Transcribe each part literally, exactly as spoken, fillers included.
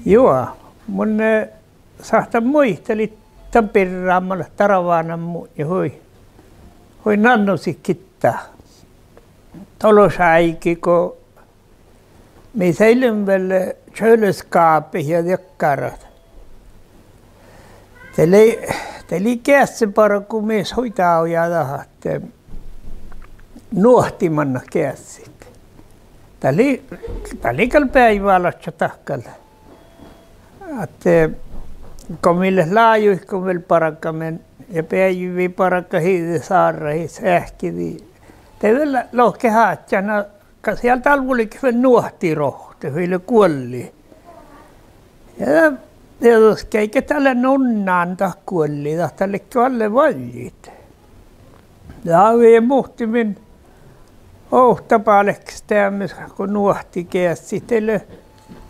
Juo, mun, eh, sáhtán muitalit dan birra mat leat darvánan munnje hui, hui nannusit gitta. Dološ áigi go mii seailluimet vel, eh, kjøleskapit ja dakkárat. De lei, de lei geassebargu mis hui dávjá dat ahte nuohti mannat geassit. Dat lei, dat lei gal beaivválaččat dat gal. Ahte go mii leat lájuiguin vel bargamin ja beaivvi bargat iđđes árrahis eahkedii, de vel lohket ádjánat, kas ja dál vulget vel nuohtirohte fas lea guolli. Ja dieđusge ii ge dat lean unnán dat guolli, dat dat ledje oalle valjit. Lávii muhtumin ovtta bálkesteamis go nuohti geassit, de lea,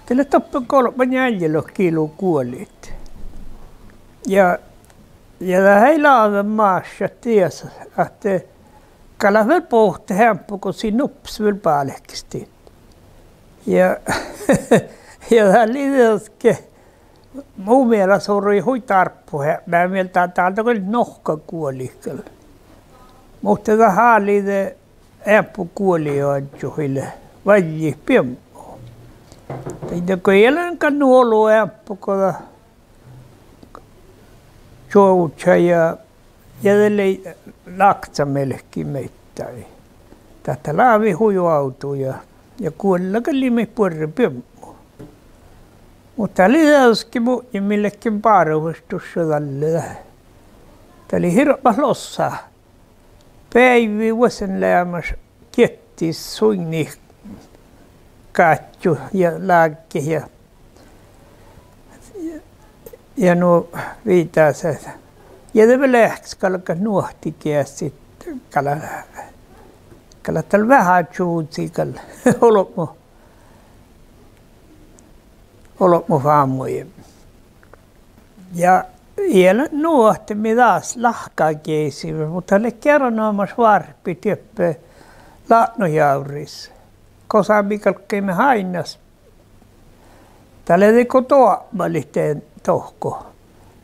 de lea doppe golbma njealljelogi kilo guolit. Ja, ja dat eai láven máššat dies ahte gal lea vel bohtet eambbo go sii nupes vel bálkestit. Ja, ja dat lei dieđusge mu mielas orui hui dárbbaheapmi, mielas dat, dat gal nohkkaguoli gal. Muhto dat háliide eambbo guolioažžut ii leat valjit biebmu. Dainna go ii lean gal nu olu eambbo go dat čuovža ja, ja de lei lákcamelki maiddái. Dat dat lávii hui oavdu ja, ja guolla gal lei maid buorre biebmu. Muhto dat lei dieđusge munnje mii ledjen bárovaš dušše dalle dat. Dat lei hirbmat lossa. Beaivvi vuosenleamaš giettis suinniid gádjut ja lágget ja, ja nu viidáseid. Ja de vel eahkes galgat nuohti geassit, gal, gal dat veahá čuđi gal olbmo, olbmo fámuide. Ja ii lean nu ahte mii dás lahka geasiimet, muhto dat ledje erenoamáš várpit dieppe Látnojávrris. Gosa mii galggaimet Áinnas. Dat lei go doapmalit dan dohko.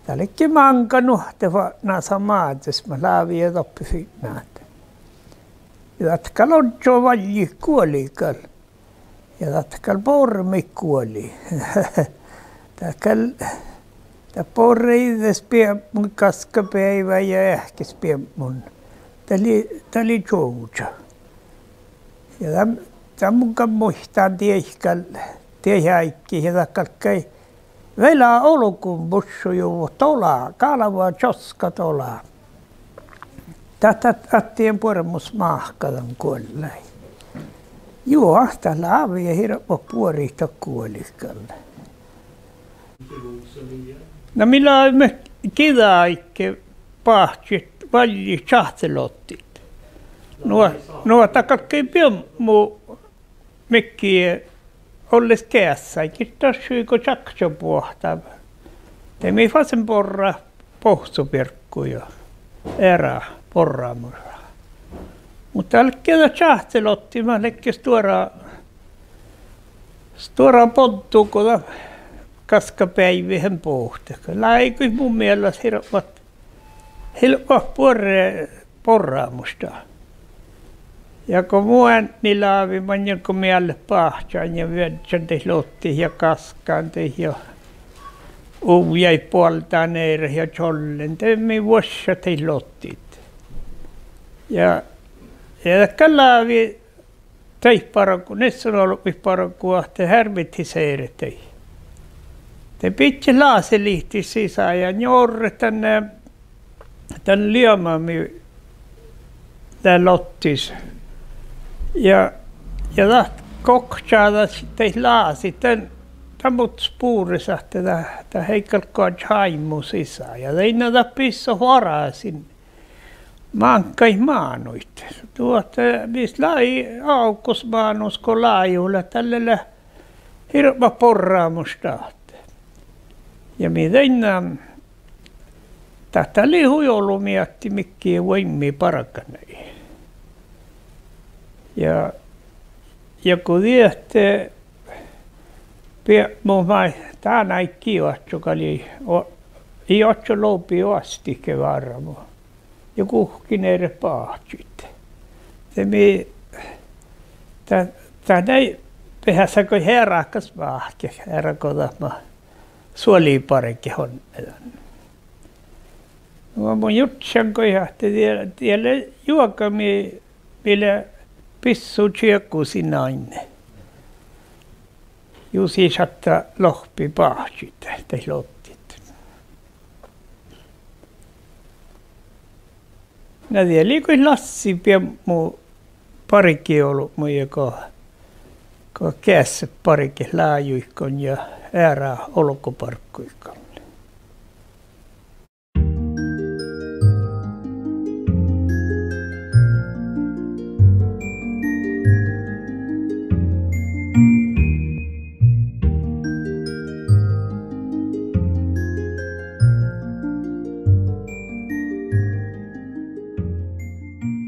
Dat ledje máŋga nuohte fatnasa Mázes mat lávii doppe fitnat. Ja dat gal ožžo valjit guoli gal. Ja dat gal borremii guoli. Dat gal, dat borre iđđes biebmuin gaskabeaivái ja eahkes biebmuin. Dat lei, dat lei čuovža. Ja dat, dat mun gal muittán dieid gal, dieid áiggi ja dat galggai vel olgun buššojuvvot dola, gálva čoska dola. Dat, dat, dat dien buoremus máhka dan guollái. Juo, dat lávii hirbmat buorit dat guoli gal. Na mii láviimet giđaáigge báhčit valjit čáhcelottit. Nu, nu dat galggai biebmu mihkkege olles geassái, gitta daššui go čakčaboahtá. De mii fas leat borrat bohccobierggu ja eará borramuša. Muhto dat ledje dat čáhcelottit mat ledje stuorra, stuorra boddu go dat gaskabeaivvi han bohte. Láigut mu mielas hirbmat, hirbmat buorre borramuš dat. Ja go mu eadni lávii, maŋŋel go mii állet báhčan ja viežžan daid lottiid ja gaskan daid ja uvjjaid boaldán eret ja čollen, de mii vuoššat daid lottiid. Ja, ja dat gal lávii daid bargu, nissonolbmit bargu ahte hearvvihit eret daid. De bidjet láselihtiid sisa ja njoret dan, eh, dan liemamii dan lottis. Ja, ja dat gokča dat daid lásiid dan, dan muhto bures ahte dat, dat ii galgga oažžut áimmu sisa. Ja dainna dat bissot varasin máŋggaid mánuid. Duot, eh, mis lei ávgus mánus go lájut lea, dalle lea hirbmat borramuš dat. Ja mii dainna, dat dat lei hui olu mii attii mihkkege vuoimmi barganai. Ja, ja go diehtit Biepmu maid dán áiggi oaččo gal ii, o-, ii oaččo lobi oasttit ge várra mu. Ja guhkkin eret báhčit. De mii, dat, dat lei, beasai go eará gal vahket, eará go dat mat suoliid barget odne dan. Nu mun jurddašan goit ahte die, die lea juoga mii, mii lea bissu čiegus in ain. Jus ii šatta lohpi báhčit daid loddit. Na die lei goit lassi biepmu bargiolbmuide go, go geasset barget lájuiguin ja eará olgobargguiguin.